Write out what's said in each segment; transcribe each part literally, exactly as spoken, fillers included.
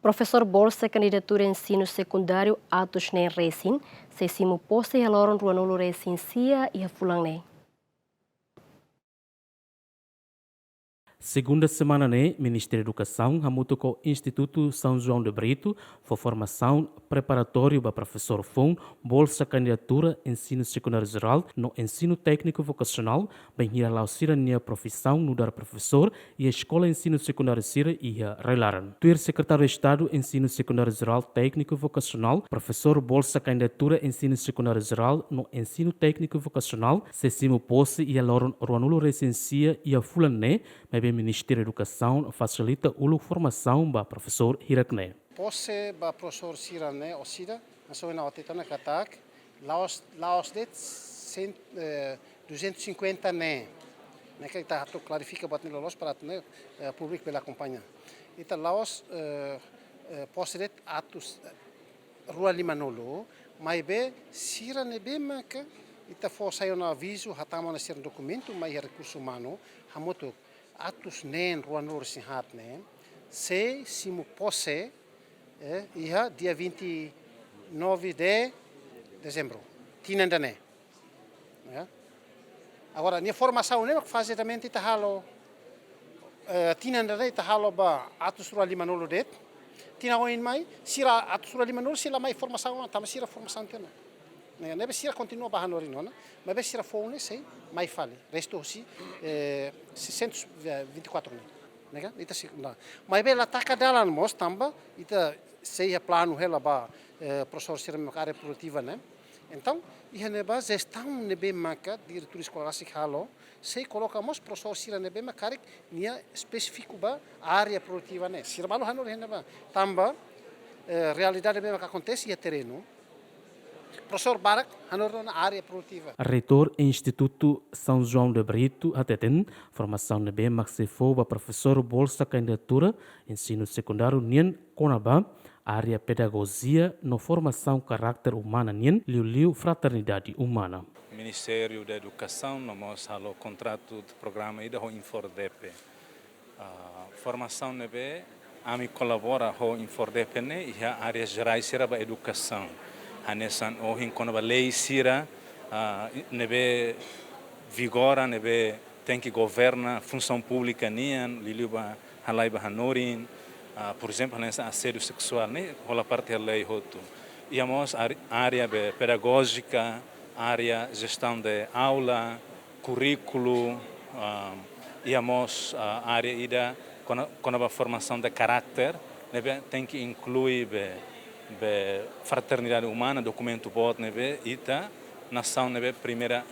Profesór bolsa kandidatura ensinu sekundáriu atus neen resin sei simu pose iha loron ruanulu resin sia iha fulan ne'e. Segunda semana ne'e, Ministériu Edukasaun hamutuk ho Institutu São João de Brito fó formasaun preparatóriu ba profesór foun bolsa kandidatura ensinu sekundáriu jerál no ensinu tékniku vokasionál, bainhira la'o sira-nia profisaun nu'udar profesór iha eskola ensinu sekundáriu sira iha rai-laran. Tuir Sekretáriu Estadu Ensinu Sekundáriu Jerál Tékniku Vokasionál, profesór bolsa kandidatura ensinu sekundáriu jerál no ensinu tékniku vokasionál sei simu pose iha loron ruanulu resin sia iha fulan ne'e, maibé Ministériu Edukasaun fasilita uluk formasaun ba profesór hirak-ne'e. Pose ba profesór sira-ne'e, orsida, hanesan ohin ha'u hatete ona katak, la'ós, la'ós de'it sen-, eh, duzentos e cinquenta ne'e. Ne'e ke ita atu klarifika buat ne'e loloos para atu ne'e, eh, públiku bele akompaña. Ita la'ós, eh, eh, pose de'it atus, eh, rua limanulu, maibé sira ne'ebé maka ita fó sai ona avizu, hatama ona sira dokumentu, mai iha rekursu umanu, hamutuk atus neen ruanulu resin haat ne'e, sei simu pose, eh, iha dia vinte e nove de dezembro, tinan ida-ne'e. Ya. Agora, nia formasaun ne'e, faze também ita halo, eh, tinan ida-ne'e ita halo ba atus rua limanulu de'it. Tinan oin mai, sira atus rua limanulu, sira la mai formasaun, tanba sira formasaun tiha ona. Ne'e, ne'ebé sira kontinua ba hanorin ona, maibé sira foun ne'e sei mai fali. Restu hosi, eh, seiscentos e vinte e quatro ne'e. Ne'e ka? Ita sei, na. Maibé la taka dalan mós tanba, ita sei iha planu hela ba, eh, profesór sira mak área produtiva ne'e. Entaun, iha ne'ebá jestaun ne'ebé maka diretór eskolár sei halo, sei koloka mós profesór sira ne'ebé mak karik nia espesífiku ba área produtiva ne'e. Sira balu hanorin iha ne'ebá. Tanba, eh, realidade ne'ebé mak akontese iha terrenu, profesór barak hanorin ona área produtiva. Reitór Institutu São João de Brito hateten, formasaun ne'ebé mak sei fó ba profesór bolsa kandidatura ensinu sekundáriu nian kona-ba área pedagojia no formasaun karakter umana nian, liuliu fraternidade umana. Ministériu da Edukasaun no mós halo kontratu programa ida ho INFORDEPE. Ah, formasaun ne'ebé ami kolabora ho INFORDEPE ne'e iha área jerais sira ba edukasaun. Hanesan ohin kona-ba lei sira, ah, ne'ebé vigora, ne'ebé tenke governa funsaun públika nian, liuliu ba halai ba hanorin, ah, por ezemplu, hanesan asédiu seksuál ne'e hola parte iha lei hotu. Iha mós áre-, área be pedagójika, área jestaun de aula, kurríkulu, ah, iha mós, ah, área ida kona-, kona-ba formasaun de karakter, ne'ebé tenke inklui be, be fraternidade umana, dokumentu boot ne'ebé ita nasaun ne'ebé primeira,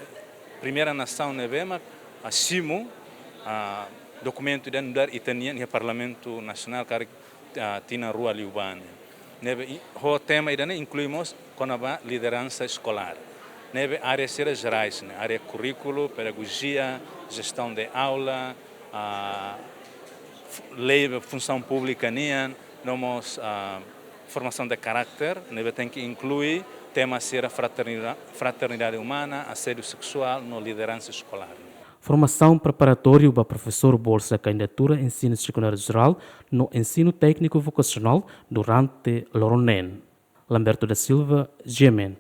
primeira nasaun ne'ebé mak, ah, simu, ah, dokumentu ida nu'udar ita-nian iha Parlamentu Nasionál karik, ah, tinan rua liubá ne'e. Ne'ebé i-, ho tema ida-ne'e inklui mós kona-ba lideransa eskolár. Ne'ebé área sira jerais ne'e, área kurríkulu, pedagojia, jestaun de aula, ah, fu-, lei be funsaun públika nian, no mós, ah, formasaun de karakter, ne'ebé tenke inklui tema sira fraternida-, fraternidade umana, asédiu seksuál, no lideransa eskolár. Formasaun preparatóriu ba profesór bolsa kandidatura ensinu sekundáriu jerál no ensinu tékniku vokasionál durante loron neen. Lamberto da Silva, G M N,